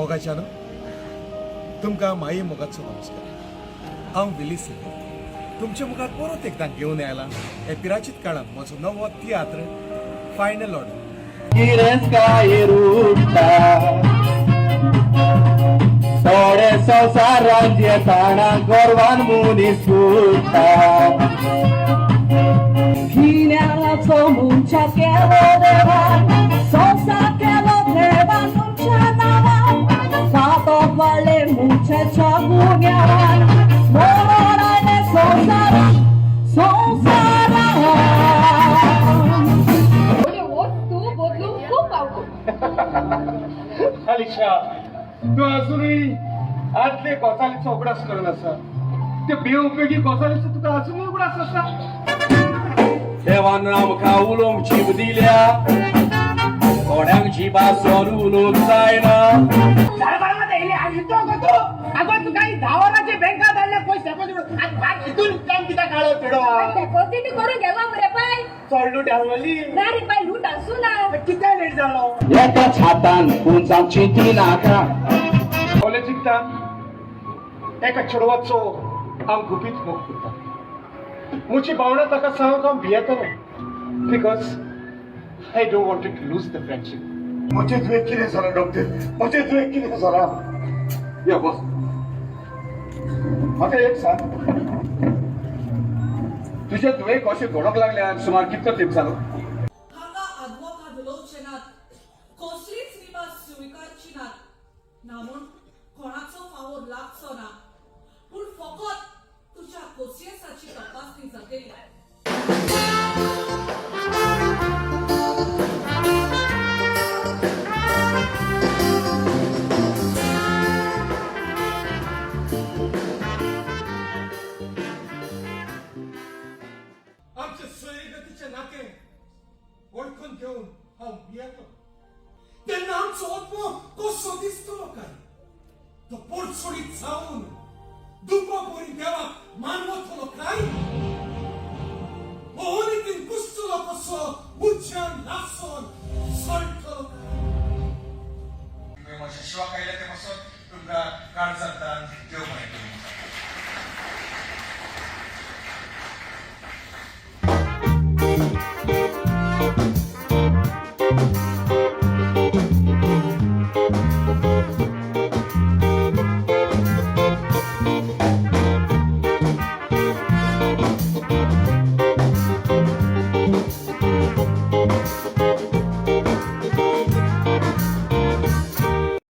मोगाच्यानो, तुमकां माई मोगाचो नमस्कार. हांव विली सिल्वर तुमच्या मुखार परत एकदां घेवन आयला हे पिराचीत काळांत म्हजो नवो तियात्र फायनल ऑर्डर. किरेंच काय रुट्टा थोडे संवसारांचे ताणा गोरवान मनीस उरता. गिन्यानाचो मुंच्या केलो देवान, संवसार केलो देवान तुमच्या नांवान. पातक वाडले मुंच्याच्या गुन्यांवान, मरण आयलें संवसारान संवसारान. वस्तू बदलूंक खूब आवड. अलिशा, तूं अजुनूय आदले गजालीचो उगडास करून आसा. ते बेउपयोगी गजालीचो तुका अजुनूय उगडास आसा. देवान आमकां उलोवंक जीब दिल्या, कोणाक जिबासोन उलोवंक जायना. अगो, तुका 10 वरांचे बँका धाडले पयशे हितून काम कित्याक काडो चेडो? डेपॉझिट करून गेला मरे पाय. चड लूट आसली. ना रे पाय, लूट आसूं ना. कित्याक लेट जालो? एकाच हातान पुंजावची ती नाका. कॉलेजींतल्यान एका चेडवाचो हांव गुपीत मोग करता. म्हजी भावना ताका सांगूंक हांव भियेतालो, because I don't want to lose the friendship. म्हजें तुवें कितें जालां डॉक्टर? म्हजें तुवें कितें जालां? यो बस. म्हाका एक सांग, तुजे तुवें कशें घडोवंक लागल्यार सुमार कितलो तेंप जालो? हांगा आदवोगाद उलोवचे नात, कसलीच रिवाज स्विकारची नात. ना म्हूण कोणाचो फावोर लागचो ना, पूण फकत तुज्या कोसियेसाची तपासणी जातली. आमचे सोयरीगतीचे नाते वळखून घेवन हांव भियेलो. तेन्ना आमचो आत्मो कसो दिसतलो काय? तो पोटसोडीत जावन दुखो परी देवाक मानवतलो काय? हो अनितीन कुसतलो कसो उज्यान लासलो.